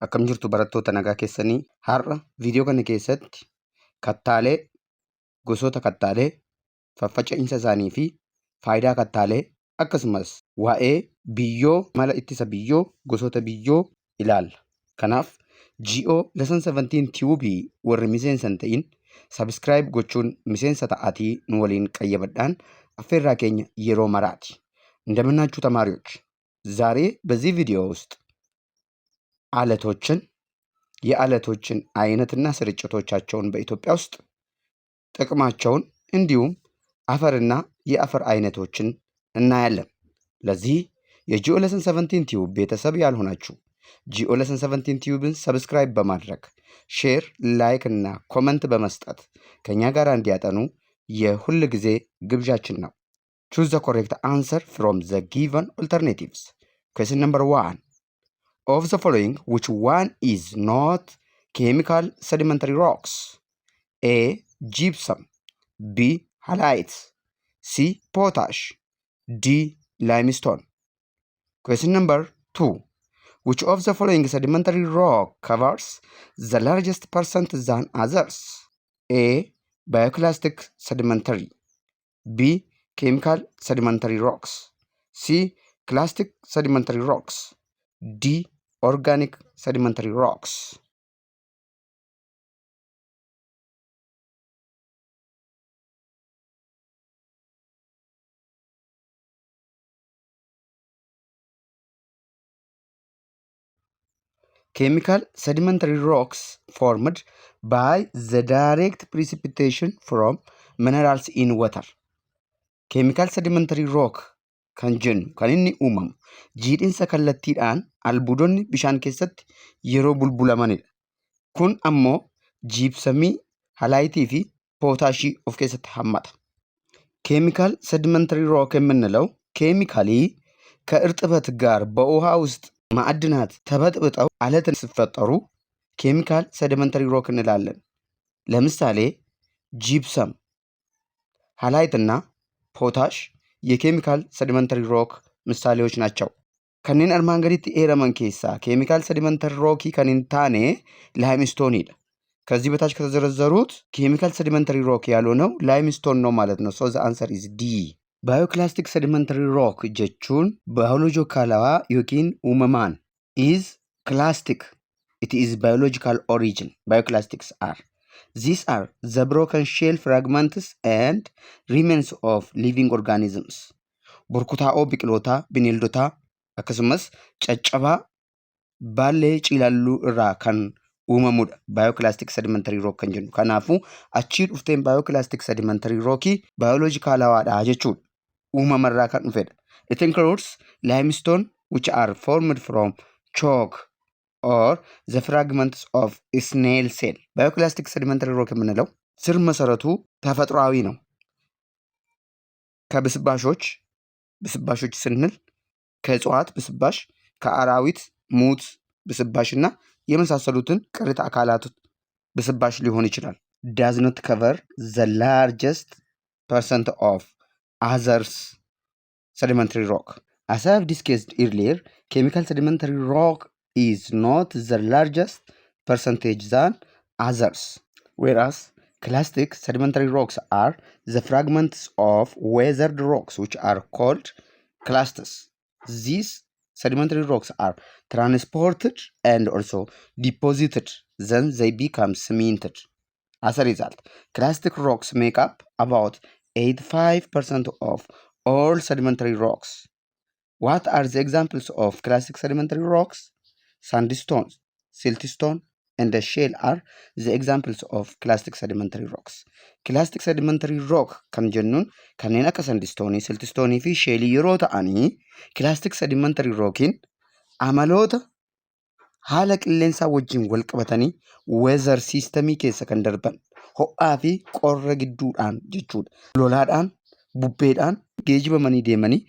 Akkam jirtu barattoota nagaa keessanii har'a viidiyoo kana keessatti kattaalee gosoota kattaalee faffaca'iinsa isaanii fi faayidaa kattaalee akkasumas waa'ee biyyoo mala ittisa biyyoo gosoota biyyoo ilaalla. Kanaaf GO Lesson 17 Tube warri miseensa hin ta'in subscribe gochuun miseensa ta'aatii nu waliin qayyabadhaan affeerraa keenya yeroo maraati. እንደምናችሁ ተማሪዎች ዛሬ በዚህ ቪዲዮ ውስጥ አለቶችን የአለቶችን አይነትና ስርጭቶቻቸውን በኢትዮጵያ ውስጥ ጥቅማቸውን እንዲሁም አፈርና የአፈር አይነቶችን እናያለን። ለዚህ የ Geo Lesson 17 Tube ቤተሰብ ያልሆናችሁ Geo Lesson 17 Tube ን subscribe በማድረግ share፣ like እና comment በመስጠት ከእኛ ጋር እንዲያጠኑ የሁል ጊዜ ግብዣችን ነው። Choose the correct answer from the given alternatives. Question number one. Of the following, which one is not chemical sedimentary rocks? A. Gypsum. B. Halite. C. Potash. D. Limestone. Question number two. Which of the following sedimentary rock covers the largest percent than others? A. Bioclastic sedimentary. B. Chemical sedimentary rocks. C. Clastic sedimentary rocks. D. Organic sedimentary rocks. Chemical sedimentary rocks formed by the direct precipitation from minerals in water. Chemical sedimentary rock kan jennu kan inni uumamu jiidhinsa kallattiidhaan albuudonni bishaan keessatti yeroo bulbulamanidha. Kun ammoo jiibsamii, halaayitii fi pootaashii of keessatti hammata. Chemical sedimentary rock የምንለው chemically ከእርጥበት ጋር በውሃ ውስጥ ማዕድናት ተበጥብጠው አለትን ሲፈጠሩ chemical sedimentary rock እንላለን። ለምሳሌ ጂፕሰም፣ halite እና potash የ chemical sedimentary rock ምሳሌዎች ናቸው። Kanneen armaan gaditti eeraman keessaa chemical sedimentary rockii kan hin taane limestoneiidha. ከዚህ በታች ከተዘረዘሩት chemical sedimentary rock ያልሆነው limestone ነው ማለት ነው። So the answer is D. Bioclastic sedimentary rock jechuun baayoloojikaalawaa yookiin uumamaan is clastic. It is biological origin. Bioclastics are. These are the broken shell fragments and remains of living organisms. Burkutaa'oo biqilootaa, bineeldotaa akkasumas caccabaa baallee ciilalluu irraa kan uumamudha. Bioclastic sedimentary rock kan jennu. Kanaafuu achii dhufteen bioclastic sedimentary rockii baayoloojikaalawaadha jechuudha. Uumamarraa kan dhufedha. It includes limestone which are formed from chalk or the fragments of snail shell. Bioclastic sedimentary rock የምንለው ስር መሰረቱ ተፈጥሯዊ ነው። ከብስባሾች ብስባሾች ስንል ከእጽዋት ብስባሽ፣ ከአራዊት ሙት ብስባሽ እና የመሳሰሉትን ቅሪተ አካላት ብስባሽ ሊሆን ይችላል። Does not cover the largest percent of others sedimentary rock. As I have discussed earlier, chemical sedimentary rock is not the largest percentage than others, whereas clastic sedimentary rocks are the fragments of weathered rocks which are called clasts. These sedimentary rocks are transported and also deposited, then they become cemented. As a result, clastic rocks make up about 85% of all sedimentary rocks. What are the examples of clastic sedimentary rocks? Sandstone, siltstone, and the shale are the examples of clastic sedimentary rocks. Clastic sedimentary rock kan jennuun kanneen akka sandstoneii, siltstoneii fi shaleii yeroo ta'anii clastic sedimentary rockiin amaloota haala qilleensaa wajjin wal qabatanii weather systemii keessa kan darban ho'aa fi qorra gidduudhaan jechuudha. Lolaadhaan, bubbeedhaan geejjibamanii deemanii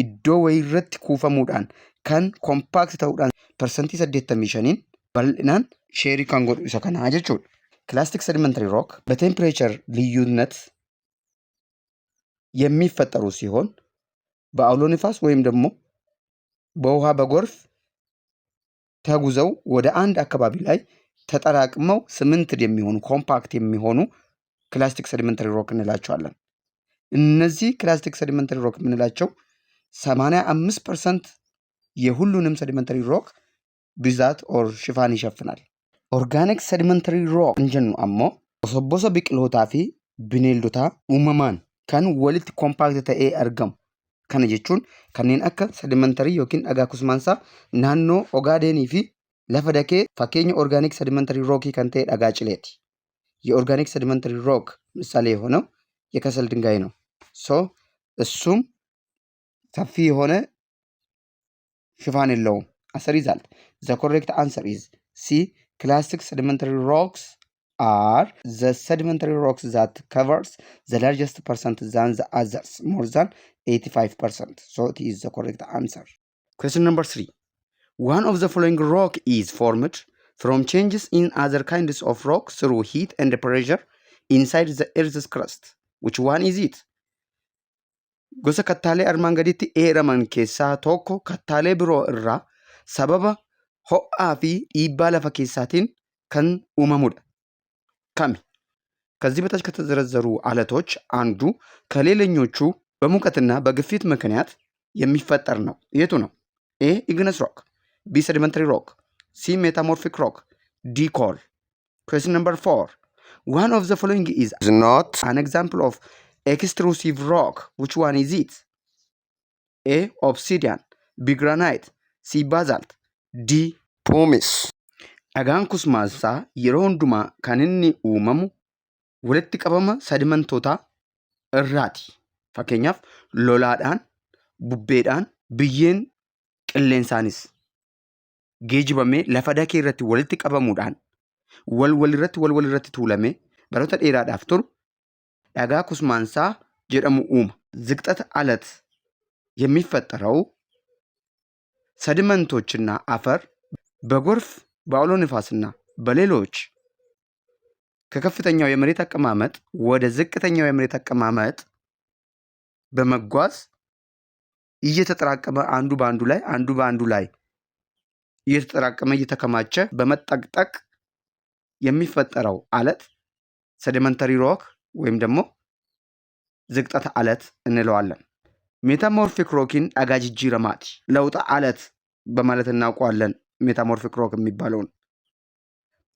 iddoo wayiirratti kuufamuudhaan kan compact ta'uudhaan 85%n bal'inaan shareii kan godhu isa kanaa jechuudha. Clastic sedimentary rock በ temperature ልዩነት የሚፈጠሩ ሲሆን በአውሎ ንፋስ ወይም ደግሞ በውሃ በጎርፍ ተጉዘው ወደ አንድ አካባቢ ላይ ተጠራቅመው cemented የሚሆኑ፣ compact የሚሆኑ clastic sedimentary rock እንላቸዋለን። እነዚህ clastic sedimentary rock የምንላቸው 85% የሁሉንም sedimentary rock ብዛት or ሽፋን ይሸፍናል። Organic sedimentary rock kan jennu ammoo bosobosa biqilootaa fi bineeldotaa uumamaan kan walitti compact ta'ee argamu. Kana jechuun kanneen akka sedimentary yookiin dhagaa kusmaansaa naannoo Ogaadenii fi lafa dakee fakkeenya organic sedimentary rock kan ta'e dhagaa cileeti. የ organic sedimentary rock ምሳሌ የሆነው የከሰል ድንጋይ ነው። So እሱም ሰፊ የሆነ ሽፋን የለውም። As a result, the correct answer is C. Clastic sedimentary rocks are the sedimentary rocks that covers the largest percent than the others, more than 85%. So it is the correct answer. Question number 3. One of the following rock is formed from changes in other kinds of rock through heat and pressure inside the Earth's crust. Which one is it? Gosa kattaalee armaan gaditti eeraman keessaa tokko kattaalee biroo irraa sababa ho'aa fi dhiibbaa lafa keessaatiin kan uumamudha. Kami? ከዚህ በታች ከተዘረዘሩ አለቶች አንዱ ከሌሎኞቹ በሙቀትና በግፊት ምክንያት የሚፈጠር ነው። የቱ ነው? A, igneous rock፣ B, sedimentary rock፣ C, metamorphic rock፣ D, coal። Question number 4. One of the following is not an example of extrusive rock. Which one is it? A, obsidian፣ B, granite፣ C, basalt፣ D, pumice። Dhagaan kusmaansaa yeroo hundumaa kan inni uumamu walitti qabama sedimentootaa irraati. Fakkeenyaaf lolaadhaan, bubbeedhaan, biyyeen qilleensaanis geejibamee lafa dakee irratti walitti qabamuudhaan wal walirratti wal walirratti tuulamee baroota dheeraadhaaf turu dhagaa kusmaansaa jedhamu uuma. ዝቅጠት አለት የሚፈጠረው sediment ኦችና አፈር በጎርፍ፣ በአውሎ ንፋስና በሌሎች ከከፍተኛው የመሬት አቀማመጥ ወደ ዝቅተኛው የመሬት አቀማመጥ በመጓዝ እየተጠራቀመ አንዱ በአንዱ ላይ አንዱ በአንዱ ላይ እየተጠራቀመ እየተከማቸ በመጠቅጠቅ የሚፈጠረው አለት sedimentary rock ወይም ደግሞ ዝቅጠት አለት እንለዋለን። Metamorphic rock iin dhagaa jijjiiramaati. ለውጠ አለት በማለት እናውቀዋለን። Metamorphic rock የሚባለውን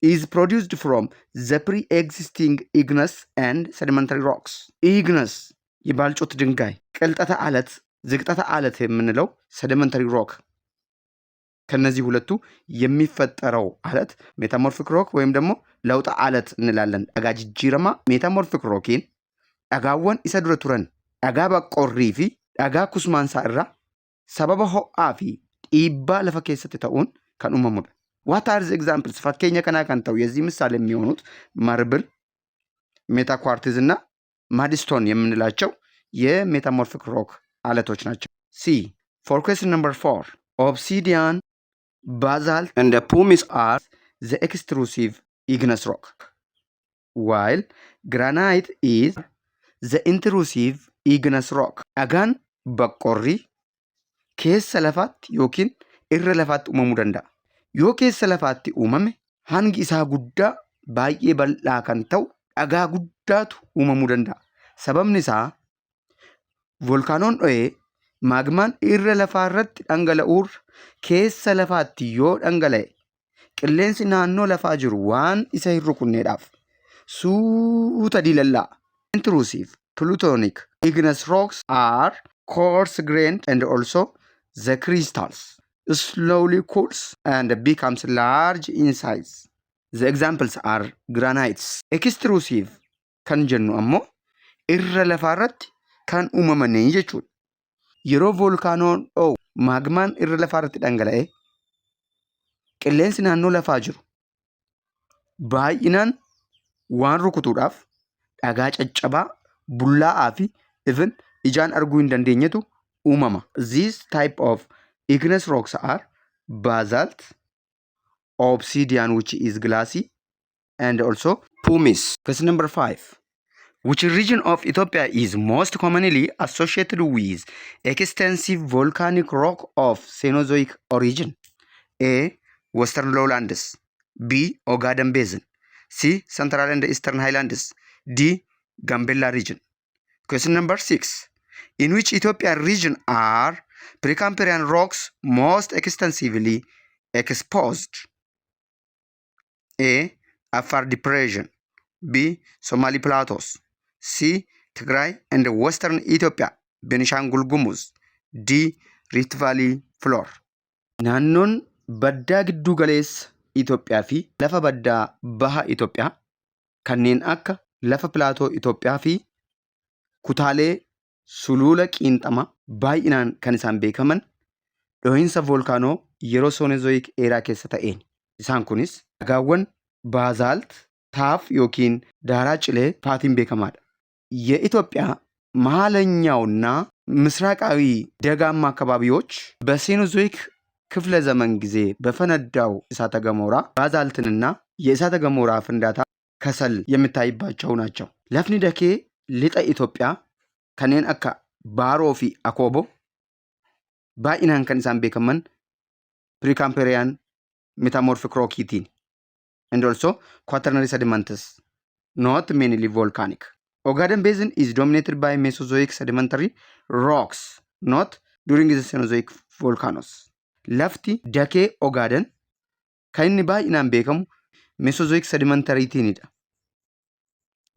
is produced from the pre-existing igneous and sedimentary rocks. Igneous የባልጩት ድንጋይ፣ ቅልጠተ አለት፣ ዝቅጠተ አለት የምንለው sedimentary rock ከነዚህ ሁለቱ የሚፈጠረው አለት metamorphic rock ወይም ደግሞ ለውጠ አለት እንላለን። Dhagaa jijjiiramaa metamorphic rock iin dhagaawwan isa dura turan dhagaa baqqorrii fi dhagaa kusmaansaa irraa sababa ho'aa fi dhiibbaa lafa keessatti ta'uun kan uumamudha. What are the examples? Fakkeenya kanaa kan ta'u የዚህ ምሳሌ የሚሆኑት marble፣ metaquartz እና mudstone የምንላቸው የ metamorphic rock አለቶች ናቸው። C. For question number 4, obsidian, basalt and pumice are the extrusive igneous rock, while granite is the intrusive igneous rock. Dhagaan baqqorrii keessa lafaatti yookiin irra lafaatti uumamuu danda'a. Yoo keessa lafaatti uumame hangi isaa guddaa baay'ee bal'aa kan ta'u dhagaa guddaatu uumamuu danda'a. Sababni isaa volkaanoon dho'ee maagmaan irra lafaa irratti dhangala'uurra keessa lafaatti yoo dhangala'e qilleensi naannoo lafaa jiru waan isa hin rukunneedhaaf suuta diilallaa'a. Intrusive plutonic igneous rocks are coarse grained and also the crystals slowly cools and becomes large in size. The examples are granites. Extrusive kan jennu ammoo irra lafaarratti kan uumamanii jechuudha. Yeroo volkaanoon dho'u maagmaan irra lafaarratti dhangala'ee qilleensi naannoo lafaa jiru baay'inaan waan rukutuudhaaf dhagaa caccabaa bullaa'aa fi even ijaan arguu hin dandeenyetu uumama. This type of igneous rocks are basalt, obsidian, which is glassy, and also pumice. Question number 5. Which region of Ethiopia is most commonly associated with extensive volcanic rock of Cenozoic origin? A. Western Lowlands, B. Ogaden Basin, C. Central and Eastern Highlands, D. Gambella region. Question number 6. In which Ethiopian region are Precambrian rocks most extensively exposed? A. Afar Depression, B. Somali Plateaus, C. Tigray and Western Ethiopia, Benishangul Gumuz, D. Rift Valley floor. Naannoon baddaa gidduu galeessa Itoophiyaa fi lafa baddaa baha Itoophiyaa kanneen akka lafa plateau Itoophiyaa fi kutaalee sulula qiinxamaa baay'inaan kan isaan beekaman dhohiinsa volkaanoo yeroo Cenozoic era keessa ta'een. Isaan kunis dhagaawwan basalt, tuff yookiin daaraa cilee faatiin beekamaadha. የኢትዮጵያ መሀለኛውና ምስራቃዊ ደጋማ አካባቢዎች በ Cenozoic ክፍለ ዘመን ጊዜ በፈነዳው እሳተ ገሞራ ባዛልትንና የእሳተ ገሞራ ፍንዳታ ከሰል የሚታይባቸው ናቸው። Lafni dakee lixa Itoophiyaa kanneen akka Baaroo fi Akooboo baay'inaan kan isaan beekaman Precambrian metamorphic rockiitiin and also quaternary sediments, not mainly volcanic. Ogaden Basin is dominated by Mesozoic sedimentary rocks, not during the Cenozoic volcanoes. Lafti dakee Ogaden kan inni baay'inaan beekamu Mesozoic sedimentaryiitiinidha.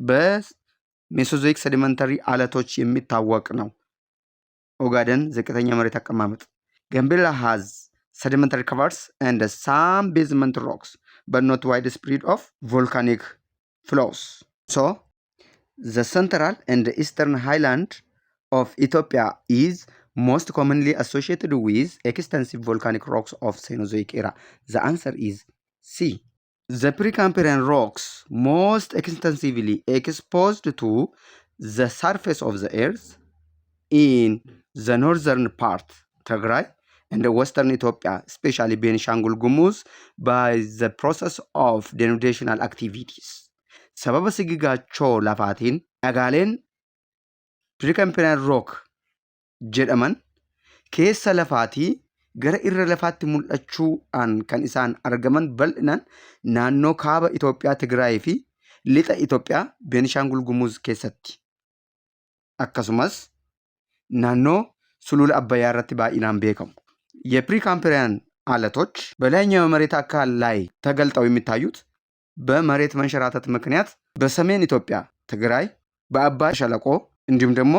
በ Mesozoic sedimentary አለቶች የሚታወቅ ነው። ኦጋደን ዝቅተኛ መሬት አቀማመጥ። Gambella has sedimentary covers and some basement rocks, but not widespread of volcanic flows. So the central and eastern highland of Ethiopia is most commonly associated with extensive volcanic rocks of Cenozoic era. The answer is C. The Precambrian rocks most extensively exposed to the surface of the earth in the northern part, Tigray, and the western Ethiopia, especially Benishangul Gumuz, by the process of denudational activities. Sababa sigigaachoo lafaatiin dhagaaleen Precambrian rock jedhaman keessa lafaatii gara irra lafaatti mul'achuudhaan kan isaan argaman bal'inaan naannoo kaaba Itoophiyaa Tigraayii fi lixa Itoophiyaa Beenishaangul Gumuz keessatti. Akkasumas naannoo sulula Abbayyaa irratti baay'inaan beekamu. የ Precambrian አለቶች በላይኛው የመሬት አካል ላይ ተገልጠው የሚታዩት በመሬት መንሸራተት ምክንያት በሰሜን ኢትዮጵያ ትግራይ፣ በአባይ ሸለቆ እንዲሁም ደግሞ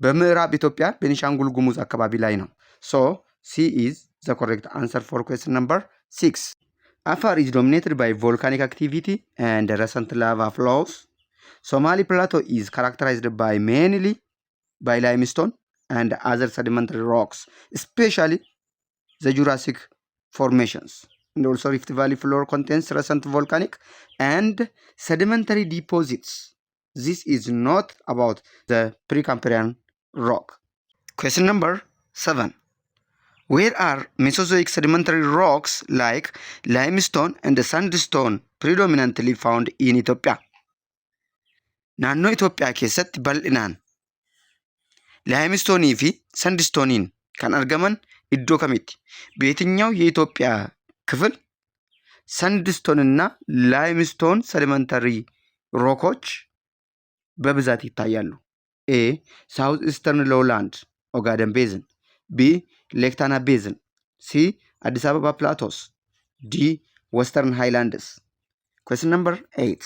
በምዕራብ ኢትዮጵያ ቤኒሻንጉል ጉሙዝ አካባቢ ላይ ነው። So C is the correct answer for question number 6. Afar is dominated by volcanic activity and recent lava flows. Somali Plateau is characterized by mainly by limestone and other sedimentary rocks, especially the Jurassic formations. And also Rift Valley floor contains recent volcanic and sedimentary deposits. This is not about the Precambrian rock. Question number 7. Where are Mesozoic sedimentary rocks like limestone and sandstone predominantly found in Ethiopia? Naannoo Itoophiyaa keessatti bal'inaan limestoneii fi sandstoneiin kan argaman iddoo kamitti? በየትኛው የኢትዮጵያ ክፍል sandstone እና limestone sedimentary rockኦች በብዛት ይታያሉ? A. South Eastern Lowland, Ogaden Basin፣ B. Lake Tana Basin፣ C. Addis Ababa Plateaus፣ D. Western Highlands. Question number 8.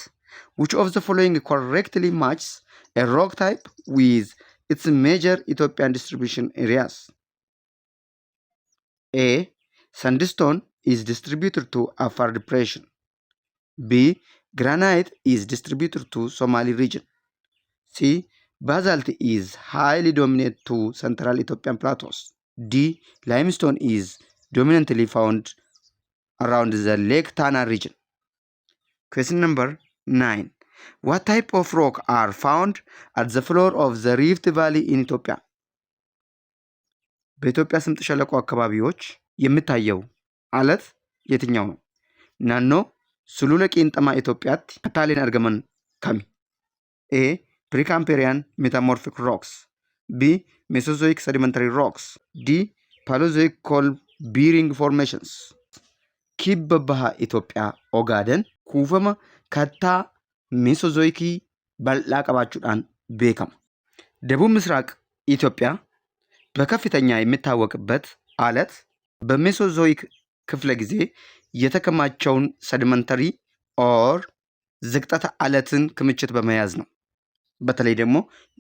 Which of the following correctly matches a rock type with its major Ethiopian distribution areas? A. Sandstone is distributed to Afar Depression. B. Granite is distributed to Somali region. C. Basalt is highly dominant to Central Ethiopian plateaus. D. Limestone is dominantly found around the Lake Tana region. Question number 9. What type of rock are found at the floor of the Rift Valley in Ethiopia? በኢትዮጵያ ስምጥ ሸለቆ አካባቢዎች የሚታየው አለት የትኛው ነው? Naannoo sulula qiinxamaa Itoophiyaatti kattaaleen argaman kami? A. Precambrian metamorphic rocks, B. Mesozoic sedimentary rocks, D. Paleozoic coal bearing formations. Kibba baha Itoophiyaa Ogaaden kuufama kattaa Meesozoyikii bal'aa qabaachuudhaan beekama. ደቡብ ምስራቅ ኢትዮጵያ በከፍተኛ የሚታወቅበት አለት በሜሶዞይክ ክፍለ ጊዜ የተከማቸውን sedimentary or ዝቅጠተ አለትን ክምችት በመያዝ ነው። በተለይ ደግሞ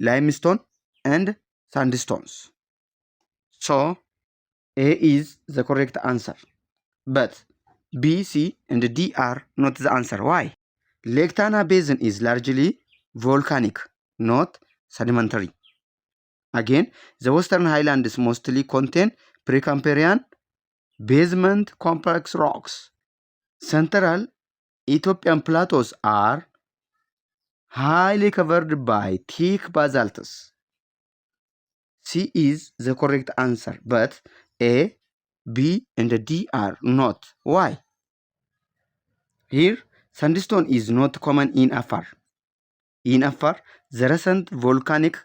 limestone and sandstones. So A is the correct answer, but B, C and D are not the answer. Why? Lake Tana Basin is largely volcanic, not sedimentary. Again, the Western Highlands mostly contain Precambrian basement complex rocks. Central Ethiopian plateaus are highly covered by thick basalts. C is the correct answer, but A, B, and D are not. Why? Here, sandstone is not common in Afar. In Afar, the recent volcanic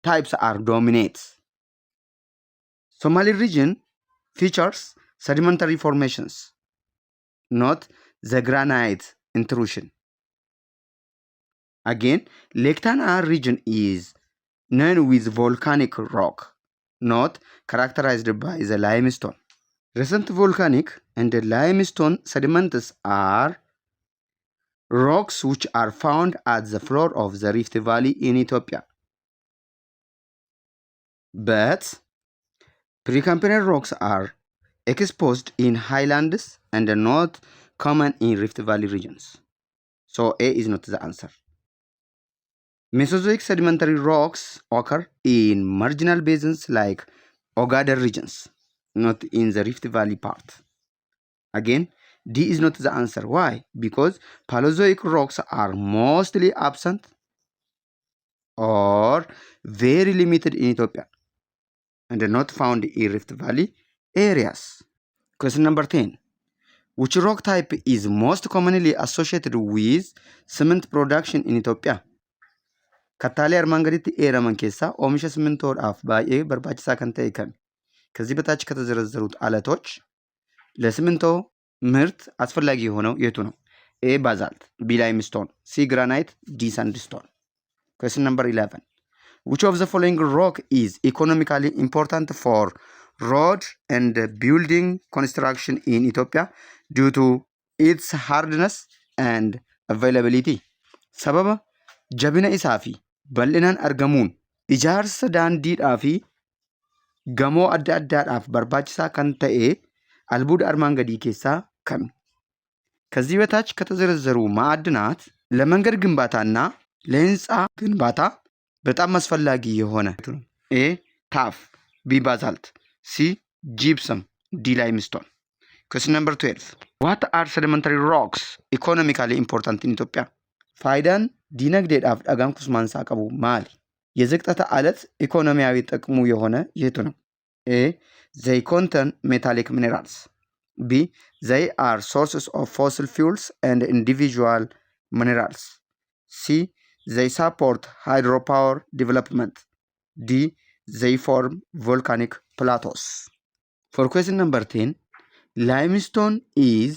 types are dominate. Somali region features sedimentary formations, not the granite intrusion. Again, Lake Tana region is known with volcanic rock, not characterized by the limestone. Recent volcanic and the limestone sediments are rocks which are found at the floor of the Rift Valley in Ethiopia. But Precambrian rocks are exposed in highlands and are not common in Rift Valley regions. So A is not the answer. Mesozoic sedimentary rocks occur in marginal basins like Ogaden regions, not in the Rift Valley part. Again, D is not the answer. Why? Because Paleozoic rocks are mostly absent or very limited in Ethiopia and are not found in Rift Valley areas. Question number 10. Which rock type is most commonly associated with cement production in Ethiopia? Kattaalee armaan gaditti eeraman keessaa oomisha simmintoodhaaf baay'ee barbaachisaa kan ta'e kami? ከዚህ በታች ከተዘረዘሩት አለቶች ለሲሚንቶ ምርት አስፈላጊ የሆነው የቱ ነው? A basalt፣ B limestone፣ C granite፣ D sandstone። Question number 11. Which of the following rock is economically important for road and building construction in Ethiopia due to its hardness and availability? Sababa jabina isaa fi bal'inaan argamuun ijaarsa daandiidhaa fi gamoo adda addaadhaaf barbaachisaa kan ta'e albuuda armaan gadii keessaa kami? ከዚህ በታች ከተዘረዘሩ ማዕድናት ለመንገድ ግንባታና ለህንፃ ግንባታ በጣም አስፈላጊ የሆነ ነው? A tuff፣ B basalt፣ C gypsum፣ D limestone። Question number 12. What are sedimentary rocks economically important in Ethiopia? Faayidaan diinagdeedhaaf dhagaan kusmaansaa qabu maali? የዝቅጠተ አለት ኢኮኖሚያዊ ጥቅሙ የሆነ የቱ ነው? A they contain metallic minerals፣ B they are sources of fossil fuels and individual minerals፣ C they support hydropower development፣ D they form volcanic plateaus። For question number 10, limestone is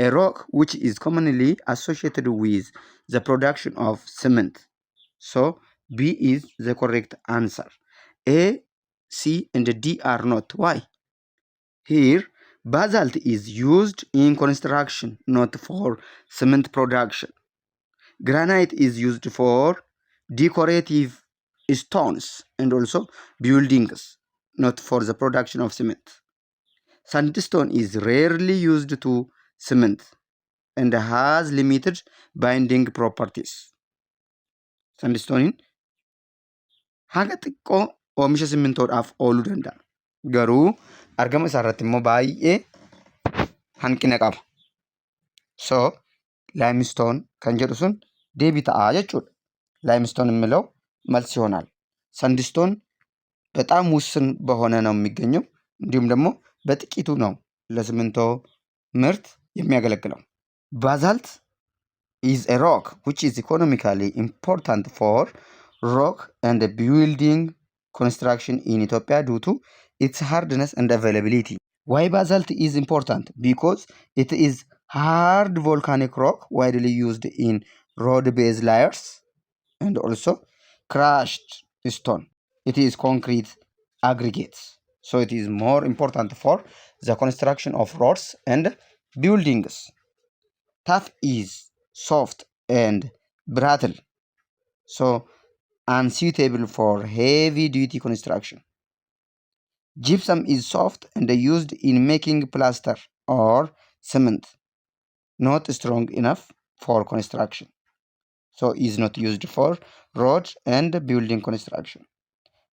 a rock which is commonly associated with the production of cement. So B is the correct answer. A, C, and D are not. Why? Here, basalt is used in construction, not for cement production. Granite is used for decorative stones and also buildings, not for the production of cement. Sandstone is rarely used to cement and has limited binding properties. Sandstone haga xiqqoo oomisha simmintoodhaaf ooluu danda'a. Garuu argama isaa irratti immoo baay'ee hanqina qaba. So limestone kan jedhu sun deebii ta'a jechuudha. Limestone የሚለው መልስ ይሆናል። Sandstone በጣም ውስን በሆነ ነው የሚገኘው። እንዲሁም ደግሞ በጥቂቱ ነው ለሲሚንቶ ምርት የሚያገለግለው። Basalt is a rock which is economically important for rock and building construction in Ethiopia due to its hardness and availability. Why basalt is important? Because it is hard volcanic rock widely used in road base layers and also crushed stone. It is concrete aggregates. So it is more important for the construction of roads and buildings. Tuff is soft and brittle, so unsuitable for heavy duty construction. Gypsum is soft and used in making plaster or cement, not strong enough for construction. So is not used for road and building construction.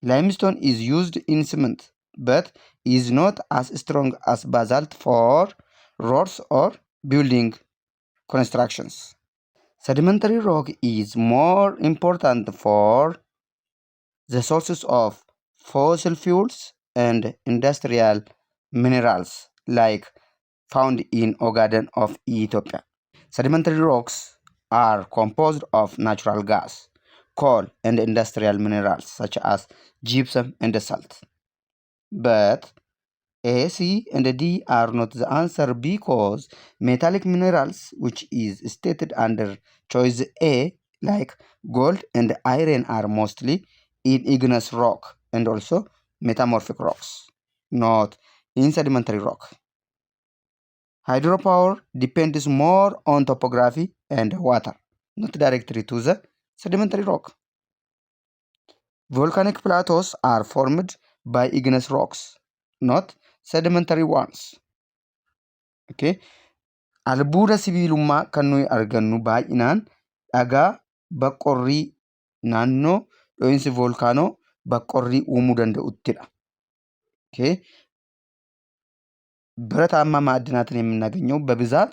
Limestone is used in cement, but is not as strong as basalt for roads or building constructions. Sedimentary rock is more important for the sources of fossil fuels and industrial minerals like found in Ogaden of Ethiopia. Sedimentary rocks are composed of natural gas, coal, and industrial minerals such as gypsum and salt. But A, C, and D are not the answer because metallic minerals, which is stated under choice A, like gold and iron, are mostly in igneous rock and also metamorphic rocks, not in sedimentary rock. Hydropower depends more on topography and water, not directly to the sedimentary rock. Volcanic plateaus are formed by igneous rocks, not sedimentary ones. Okay. Albuuda sibiilummaa kan nuyi argannu baay'inaan dhagaa baqqorrii naannoo dho'iinsi voolkaanoo baqqorrii uumuu danda'uttidha. Okay. ብረታማ ማዕድናትን የምናገኘው በብዛት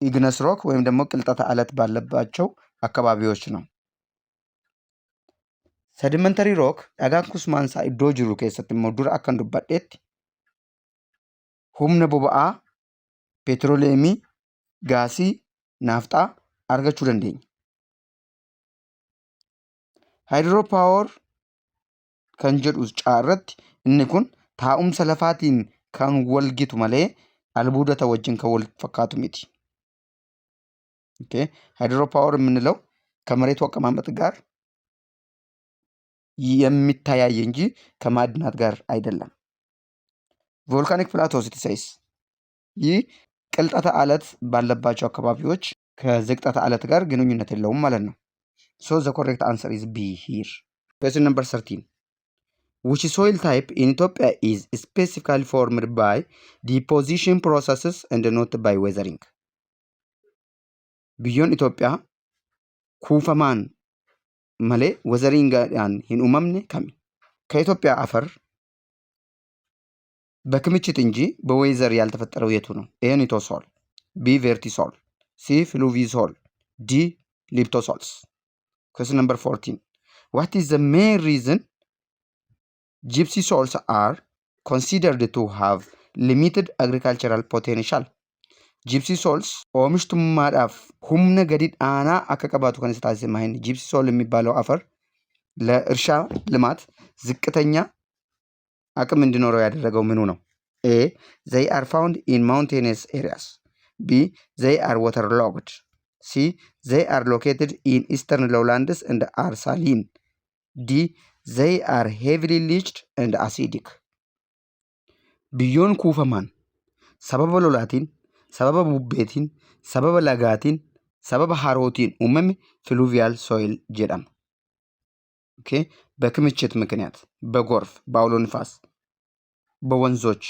igneous rock ወይም ደግሞ ቅልጠተ አለት ባለባቸው አካባቢዎች ነው። Sedimentary rock dhagaan kusmaansaa iddoo jiru keessatti immoo dura akkan dubbadheetti humna boba'aa, peetirooliyeemii, gaasii, naafxaa argachuu dandeenya. Hydropower kan jedhu caarratti inni kun taa'umsa lafaatiin kan wal gitu malee albuudota wajjin kan wal fakkaatu miti. Okay, hydropower የምንለው ከመሬቱ አቀማመጥ ጋር የሚተያይ እንጂ ከማዕድናት ጋር አይደለም። Volcanic plateaus says ይህ ቅልጠተ አለት ባለባቸው አካባቢዎች ከዝቅጠተ አለት ጋር ግንኙነት የለውም ማለት ነው። So the correct answer is B here. Question number 13. Which soil type in Ethiopia is specifically formed by deposition processes and not by weathering? Biyyoon Itoophiyaa kuufamaan malee weatheringiidhaan hin uumamne kami? ከኢትዮጵያ አፈር በክምችት እንጂ በ weather ያልተፈጠረው የቱ ነው? A nitosol፣ B vertisol፣ C fluvisol፣ D leptosols። Question number 14. What is the main reason gypsisols are considered to have limited agricultural potential? Gypsisols oomishtummaadhaaf humna gadi aanaa akka qabaatu kan isa taasise maal? Gypsisol የሚባለው አፈር ለእርሻ ልማት ዝቅተኛ አቅም እንዲኖረው ያደረገው ምኑ ነው? A, they are found in mountainous areas. B, they are waterlogged. C, they are located in eastern lowlands and are saline. D, they are heavily leached and acidic. Biyyoon kuufamaan sababa lolaatiin, sababa bubbeetiin, sababa lagaatiin, sababa harootiin uumame fluvial soil jedhama. Okay, በክምችት ምክንያት፣ በጎርፍ፣ በአውሎ ንፋስ፣ በወንዞች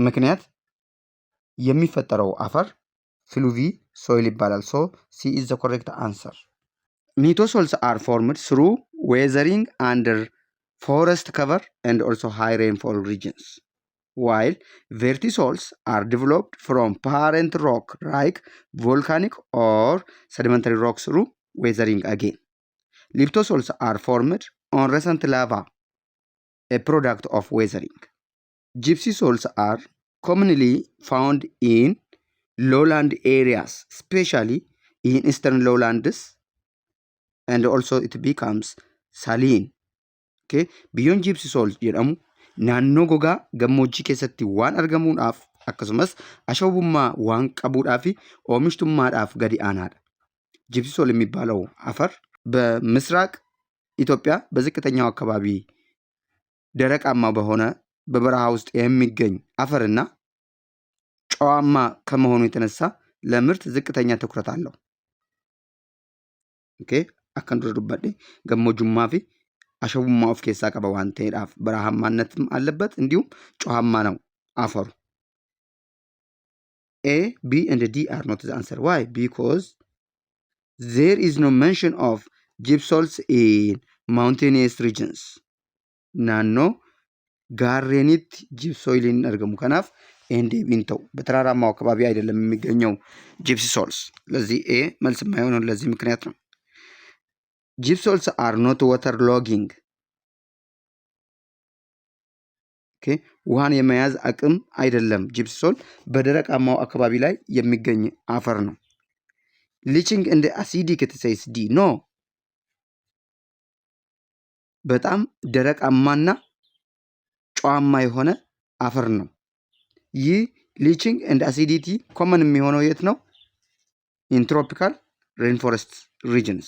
ምክንያት የሚፈጠረው አፈር fluvisoil ይባላል። So C is the correct answer. Nitosols are formed through weathering under forest cover and also high rainfall regions, while vertisols are developed from parent rock like volcanic or sedimentary rocks through weathering again. Leptosols are formed on recent lava, a product of weathering. Gypsisols are commonly found in lowland areas, especially in eastern lowlands, and also it becomes saline. Okay? Biyyoon gypsisol jedhamu Naannoo gogaa gammoojjii keessatti waan argamuudhaaf akkasumas ashabummaa waan qabuudhaaf oomishtummaadhaaf gadi aanaadha. Gypsisol የሚባለው አፈር በምስራቅ ኢትዮጵያ በዝቅተኛው አካባቢ ደረቃማ በሆነ በበረሃ ውስጥ የሚገኝ አፈርና ጨዋማ ከመሆኑ የተነሳ ለምርት ዝቅተኛ ትኩረት አለው። Okay, akkan dura dubbadhe gammoojjummaa fi ashabummaa of keessaa qaba waan ta'eedhaaf በረሃማነትም አለበት እንዲሁም ጨዋማ ነው አፈሩ። A, B and D are not the answer. Why? Because there is no mention of gypsols in mountainous regions. Naannoo gaarreenitti gypsoiliin hin argamu. Kanaaf A'n deebii hin ta'u. በተራራማው አካባቢ አይደለም የሚገኘው gypsisols። ለዚህ A መልስ የማይሆነው ለዚህ ምክንያት ነው። Gypsols are not water logging. Okay, ውሃን የመያዝ አቅም አይደለም። Gypsisol በደረቃማው አካባቢ ላይ የሚገኝ አፈር ነው። Leaching and acidic, it says D. No, በጣም ደረቃማና ጨዋማ የሆነ አፈር ነው። ይህ leaching and acidity common የሚሆነው የት ነው? In tropical rainforest regions፣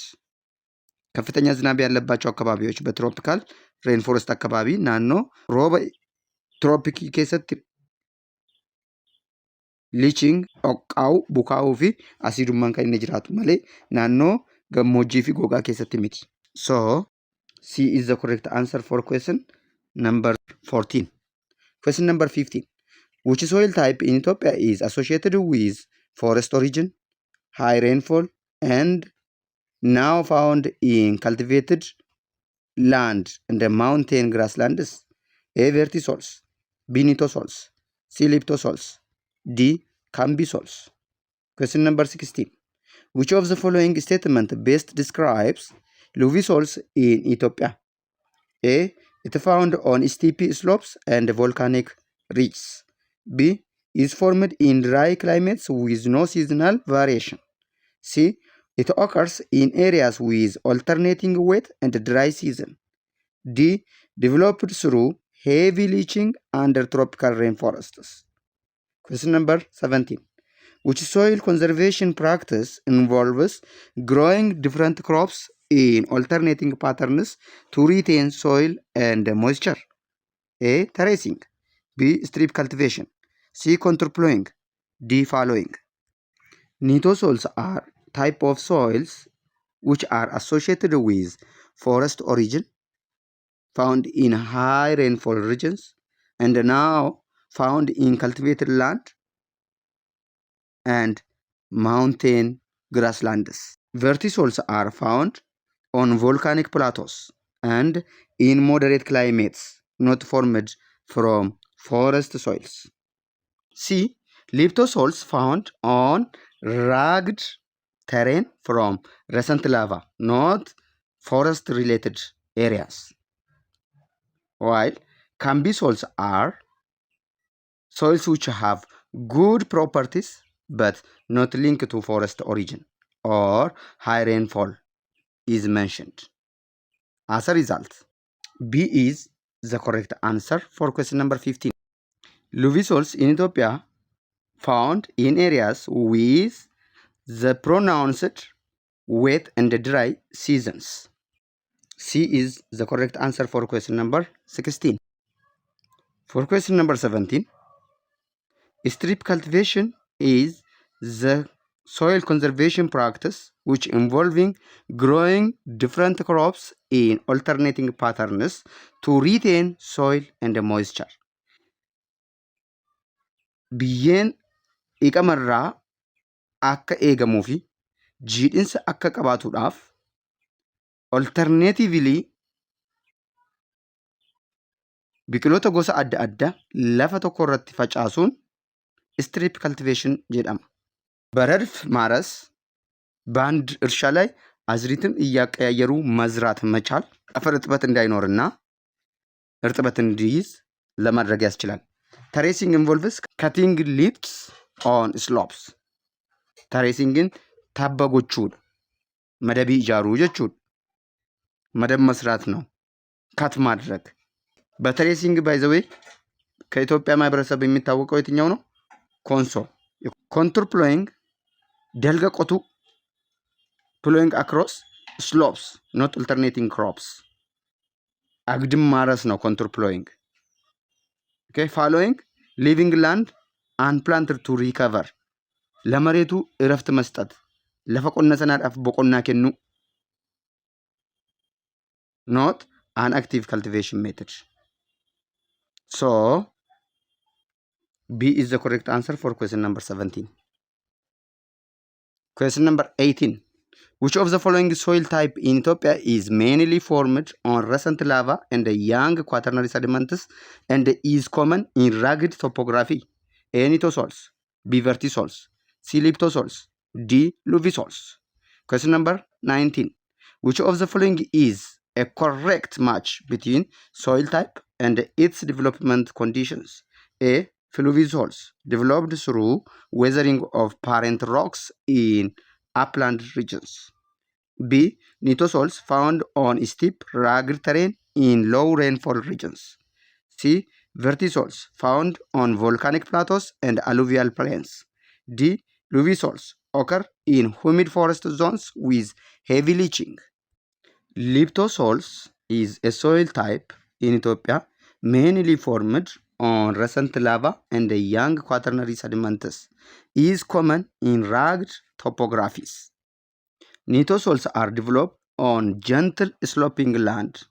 ከፍተኛ ዝናብ ያለባቸው አካባቢዎች በ tropical rainforest አካባቢ naannoo rooba tirooppikii keessatti leaching dhoqqaa'uu bukaa'uu fi asiidummaan kan inni jiraatu malee naannoo gammoojjii fi gogaa keessatti miti. So C is the correct answer for question number 14. Question number 15. Which soil type in Ethiopia is associated with forest origin, high rainfall, and now found in cultivated land and the mountain grasslands? A. Vertisols, B. Nitosols, C. Leptosols, D. Cambisols. Question number 16. Which of the following statement best describes Luvisols in Ethiopia? A. It found on steep slopes and volcanic ridges. B. Is formed in dry climates with no seasonal variation. C. It occurs in areas with alternating wet and dry season. D. Developed through heavy leaching under tropical rainforests. Question number 17. Which soil conservation practice involves growing different crops in alternating patterns to retain soil and moisture? A. Terracing. B. Strip cultivation. C. Contour plowing. D. Fallowing. Nitosols are type of soils which are associated with forest origin, found in high rainfall regions, and now found in cultivated land and mountain grasslands. Vertisols are found on volcanic plateaus and in moderate climates, not formed from forest soils. C. Leptosols found on rugged terrain from recent lava, not forest related areas. While cambisols are soils which have good properties but not linked to forest origin or high rainfall is mentioned. As a result, B is the correct answer for question number 15. Luvisols in Ethiopia found in areas with the pronounced wet and dry seasons. C is the correct answer for question number 16. For question number 17, strip cultivation is the soil conservation practice which involving growing different crops in alternating patterns to retain soil and moisture. Biyyeen dhiqamarraa akka eegamuu fi jiidhinsa akka qabaatuudhaaf alternatively biqiloota gosa adda addaa lafa tokko irratti facaasuun strip cultivation jedhama. በረድፍ ማረስ በአንድ እርሻ ላይ አዝርዕትን እያቀያየሩ መዝራት መቻል አፈር እርጥበት እንዳይኖርና እርጥበት እንዲይዝ ለማድረግ ያስችላል። Terracing involves cutting leaves on slopes. Terracingin tabba gochuudha. Madabii ijaaruu jechuudha. መደብ መስራት ነው። Cut ማድረግ። በ terracing, by the way, ከኢትዮጵያ ማህበረሰብ የሚታወቀው የትኛው ነው? ኮንሶ። Contour plowing dalga qotuu, plowing across slopes, not alternating crops. አግድም ማረስ ነው contour plowing። Okay, fallowing, leaving land unplanted to recover. ለመሬቱ እረፍት መስጠት, lafa qonna sanaadhaaf boqonnaa kennuu, not an active cultivation method. So B is the correct answer for question number 17. Question number 18. Which of the following soil type in Ethiopia is mainly formed on recent lava and young Quaternary sediments and is common in rugged topography? A. Nitosols, B. Vertisols, C. Leptosols, D. Luvisols. Question number 19. Which of the following is a correct match between soil type and its development conditions? A. Fluvisols developed through weathering of parent rocks in upland regions. B. Nitosols found on steep, rugged terrain in low rainfall regions. C. Vertisols found on volcanic plateaus and alluvial plains. D. Luvisols occur in humid forest zones with heavy leaching. Leptosols is a soil type in Ethiopia mainly formed on recent lava and young Quaternary sediments, is common in rugged topographies. Nitosols are developed on gentle sloping land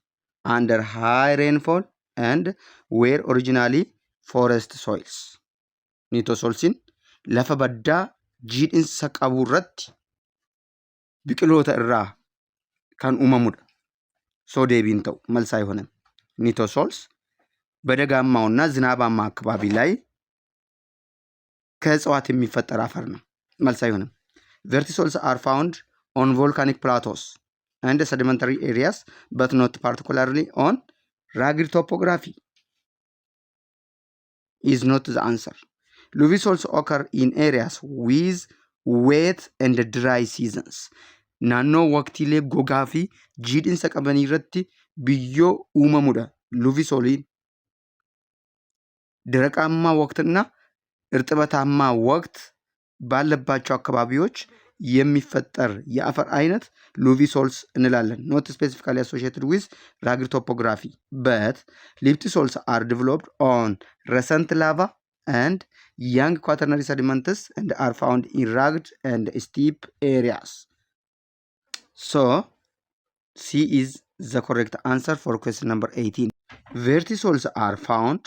under high rainfall and were originally forest soils. Nitosolsiin lafa baddaa jiidhinsa qabu irratti biqiloota irraa kan uumamudha. So deebiin ta'u መልስ አይሆንም። Nitosols በደጋማውና ዝናባማ አካባቢ ላይ ከእጽዋት የሚፈጠር አፈር ነው። መልስ አይሆንም። Vertisols are found on volcanic plateaus and sedimentary areas, but not particularly on rugged topography, is not the answer. Luvisols occur in areas with wet and dry seasons. Naannoo waqtiilee gogaa fi jiidhinsa qabanii irratti biyyoo uumamudha. Luvisoliin ደረቃማ ወቅትና እርጥበታማ ወቅት ባለባቸው አካባቢዎች የሚፈጠር የአፈር አይነት Luvisols እንላለን። Not specifically associated with rugged topography, but Leptosols are developed on recent lava and young Quaternary sediments and are found in rugged and steep areas. So C is the correct answer for question number 18. Vertisols are found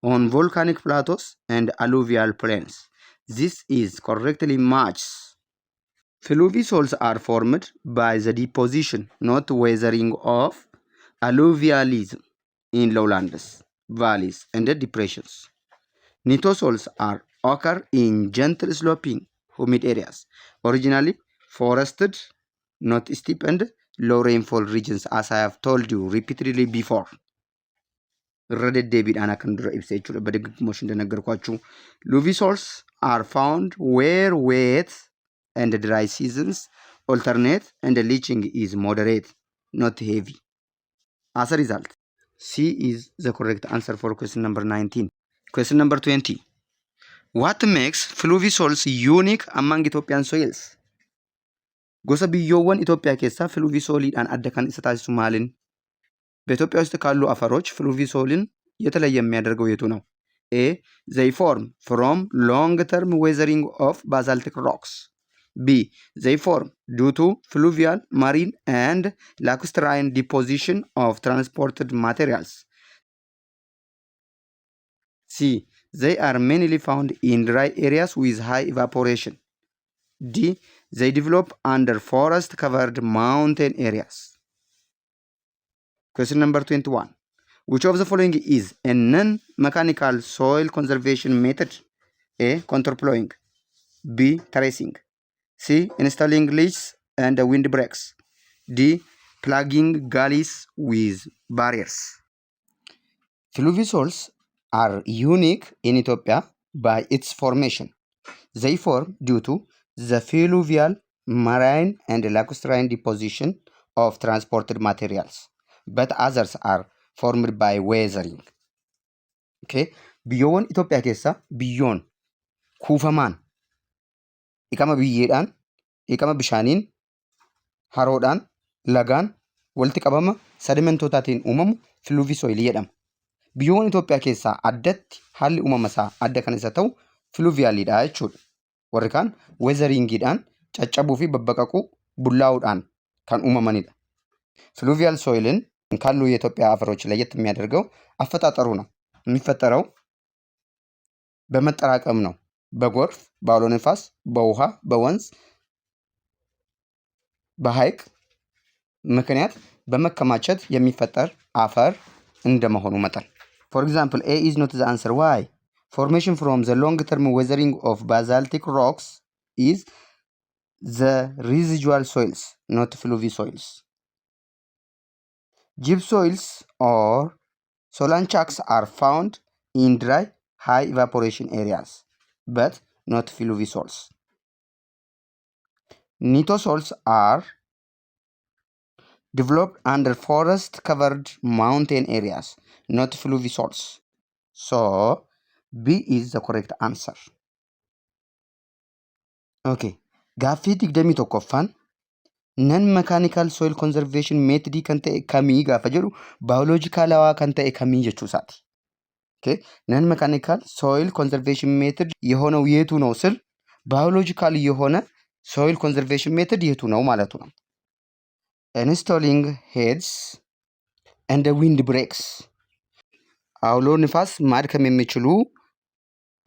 on volcanic plateaus and alluvial plains. This is correctly matches. Fluvisols are formed by the deposition, not weathering, of alluvialism in lowlands, valleys, and depressions. Nitosols are occur in gentle sloping humid areas, originally forested, not steep and low rainfall regions, as I have told you repeatedly before. Irra deddeebiidhaan akkan dura ibsa jechuudha በድግግሞሽ እንደነገርኳችሁ። Luvisols are found where wet and dry seasons alternate and leaching is moderate, not heavy. As a result, C is the correct answer for question number 19. Question number 20. What makes fluvisols unique among Ethiopian soils? Gosa biyyoowwan Itoophiyaa keessaa fluvisoliidhaan adda kan isa taasisu maalin? በኢትዮጵያ ውስጥ ካሉ አፈሮች fluvisol ን የተለየ የሚያደርገው የቱ ነው? A, they form from long term weathering of basaltic rocks. B, they form due to fluvial, marine and lacustrine deposition of transported materials. C, they are mainly found in dry areas with high evaporation. D, they develop under forest covered mountain areas. Question number 21. Which of the following is a non-mechanical soil conservation method? A. Contour plowing. B. Terracing. C. Installing ledges and windbreaks. D. Plugging gullies with barriers. Fluvisols are unique in Ethiopia by its formation. They form due to the fluvial, marine, and lacustrine deposition of transported materials, but others are formed by weathering. Okay. Biyyoowwan Itoophiyaa keessaa biyyoon kuufamaan dhiqama biyyeedhaan, dhiqama bishaaniin, haroodhaan, lagaan walitti qabama sedimentootaatiin uumamu fluvisoilii jedhama. Biyyoowwan Itoophiyaa keessaa addatti haalli uumama isaa adda kan isa ta'u fluvialiidha jechuudha. Warri kaan weatheringiidhaan caccabuu fi babbaqaquu bullaa'uudhaan kan uumamanidha. Fluvial soilን ካሉ የኢትዮጵያ አፈሮች ለየት የሚያደርገው አፈጣጠሩ ነው። የሚፈጠረው በመጠራቀም ነው። በጎርፍ፣ በአውሎ ነፋስ፣ በውሃ፣ በወንዝ፣ በሐይቅ ምክንያት በመከማቸት የሚፈጠር አፈር እንደመሆኑ መጠን። For example, A is not the answer. Why? Formation from the long term weathering of basaltic rocks is the residual soils, not fluvisoils. Gypsoils or solonchaks are found in dry, high evaporation areas, but not fluvisols. Nitosols are developed under forest covered mountain areas, not fluvisols. So, B is the correct answer. Okay. Gaaffii 21ffaan non mechanical soil conservation method kan ta'e kamii gaafa jedhu biologicalawaa kan ta'e kamii jechuu isaati. Okay. Non mechanical soil conservation method የሆነው የቱ ነው ስል biological የሆነ soil conservation method የቱ ነው ማለቱ ነው። Installing heads and wind breaks፣ አውሎ ንፋስ ማድከም የሚችሉ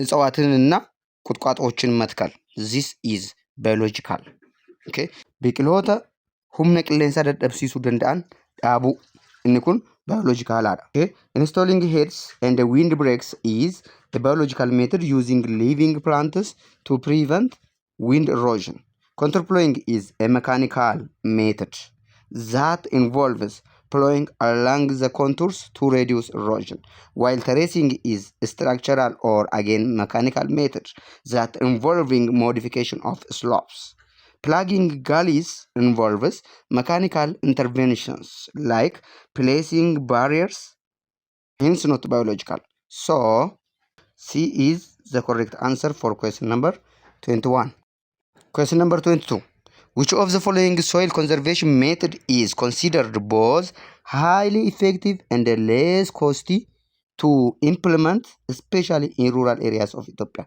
እጽዋትንና ቁጥቋጦዎችን መትከል። This is biological. Okay. Biqiloota humna qilleensaa dadhabsiisuu danda'an dhaabuu, inni kun biologicalaadha. Okay. Installing heads and wind breaks is a biological method using living plants to prevent wind erosion. Contour plowing is a mechanical method that involves plowing along the contours to reduce erosion, while terracing is a structural or again mechanical method that involving modification of slopes. Plugging gullies involves mechanical interventions like placing barriers, hence not biological. So, C is the correct answer for question number 21. Question number 22. Which of the following soil conservation method is considered both highly effective and less costly to implement, especially in rural areas of Ethiopia?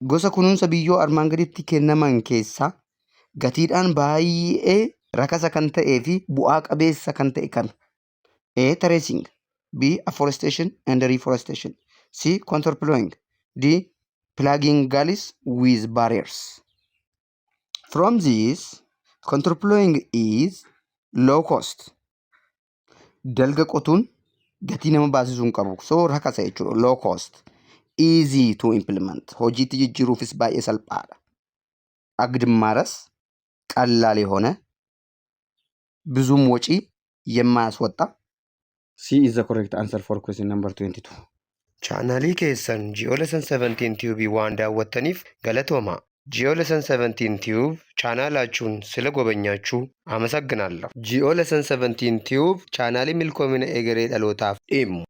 Gosa kunuunsa biyyoo armaan gaditti kennaman keessaa gatiidhaan baay'ee rakasa kan ta'ee fi bu'aa qabeessa kan ta'e kami? A. Terracing. B. Afforestation and reforestation. C. Contour plowing. D. Plugging gullies with barriers. From this, contour plowing is low cost. Dalga qotuun gatii nama baasisuu hin qabu. So rakasa jechuudha. Low cost. Easy to implement. Hojiitti jijjiiruufis baay'ee salphaadha. አግድም ማረስ ቀላል የሆነ ብዙም ወጪ የማያስወጣ። C is the correct answer for question number 22. Chaanaalii keessan Ji'oolessan 17 Tube waan daawwattaniif galatooma. Ji'oolessan 17 Tube ቻናላችሁን ስለጎበኛችሁ አመሰግናለሁ። Ji'oolessan 17 Tube chaanaalii milkoomina egeree dhalootaaf dhimmu.